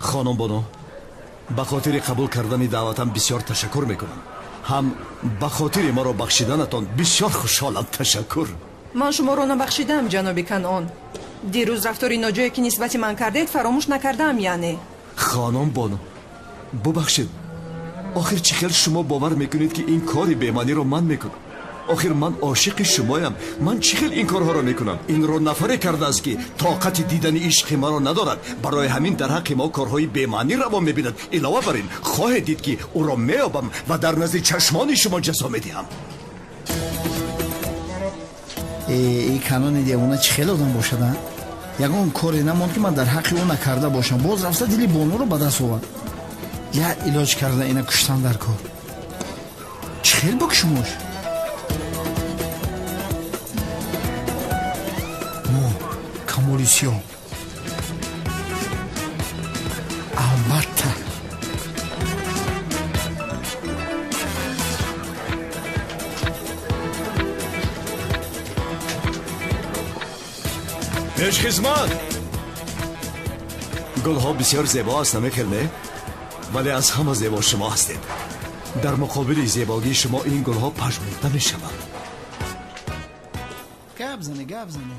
Хонум Бону, ба хотири қабул кардани даъватам бисёр ташаккур мекунам. Ҳам ба хотири маро бахшиданатон бисёр хушҳолам. Ташаккур. Ман шуморо набахшидам, ҷаноби Канъон. Дирӯз рафтори ноҷое ки нисбати ман кардед, фаромӯш накардаам, яъне. Хонум Бону, бубахшед. Охир чӣ хел шумо бовар мекунед, ки ин кори бемаъниро ман мекунам? Охир ман ошиқи шумоям. Ман чӣ хел ин корҳоро мекунам? Инро нафаре кардааст, ки тоқати дидани ишқи маро надорад. Барои ҳамин дар ҳаққи мо корҳои бемаънӣ раво мебинад. Илова бар ин, хоҳед дид, ки ӯро меёбам ва дар назди чашмони шумо ҷазо медиҳам. Э, Канъони девона чӣ хел одам бошад, а? Ягон коре намонд, ки ман дар ҳаққи ӯ накарда бошам. Боз рафта дили бонуро ба даст овард. Як илоҷ карда ина куштан дар кор. Чӣ хел бикушмош? Мо Камоли Сиёҳ, албатта. Пешхизмат, гулҳо бисёр зебо аст, намехел, не? Вале аз ҳама зебо шумо ҳастед. Дар муқобили зебогии шумо ин гулҳо пажмурда мешаванд. Гап зане, гап зане.